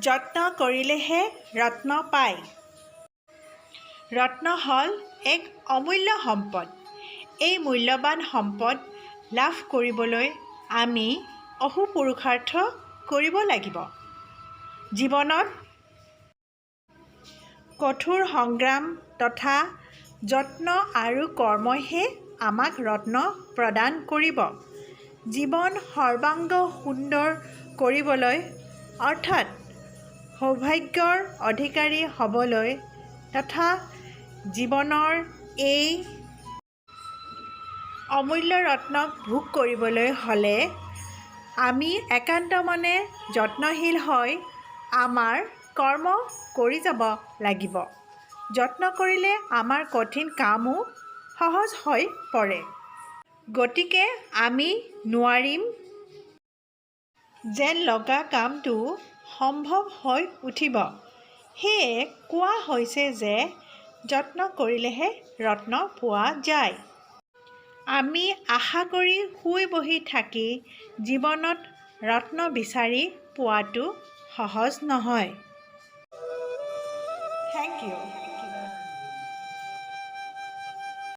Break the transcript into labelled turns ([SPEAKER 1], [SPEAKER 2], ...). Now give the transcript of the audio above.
[SPEAKER 1] যত্ন কৰিলেহে ৰত্ন পায়। ৰত্ন হ'ল এক অমূল্য সম্পদ। এই মূল্যৱান সম্পদ লাভ কৰিবলৈ আমি অহোপুৰুষাৰ্থ কৰিব লাগিব। জীৱনত কঠোৰ সংগ্ৰাম তথা যত্ন আৰু কৰ্মইহে আমাক ৰত্ন প্ৰদান কৰিব। জীৱন সৰ্বাংগ সুন্দৰ কৰিবলৈ, অৰ্থাৎ সৌভাগ্যৰ অধিকাৰী হ'বলৈ তথা জীৱনৰ এই অমূল্য ৰত্নক ভোগ কৰিবলৈ হ'লে আমি একান্ত মনে যত্নশীল হৈ আমাৰ কৰ্ম কৰি যাব লাগিব। যত্ন কৰিলে আমাৰ কঠিন কামো সহজ হৈ পৰে। গতিকে আমি নোৱাৰিম যেন লগা কামটো সম্ভৱ হৈ উঠিব। সেয়ে কোৱা হৈছে যে যত্ন কৰিলেহে ৰত্ন পোৱা যায়। আমি আশা কৰি শুই বহি থাকি জীৱনত ৰত্ন বিচাৰি পোৱাটো সহজ নহয়। Thank you.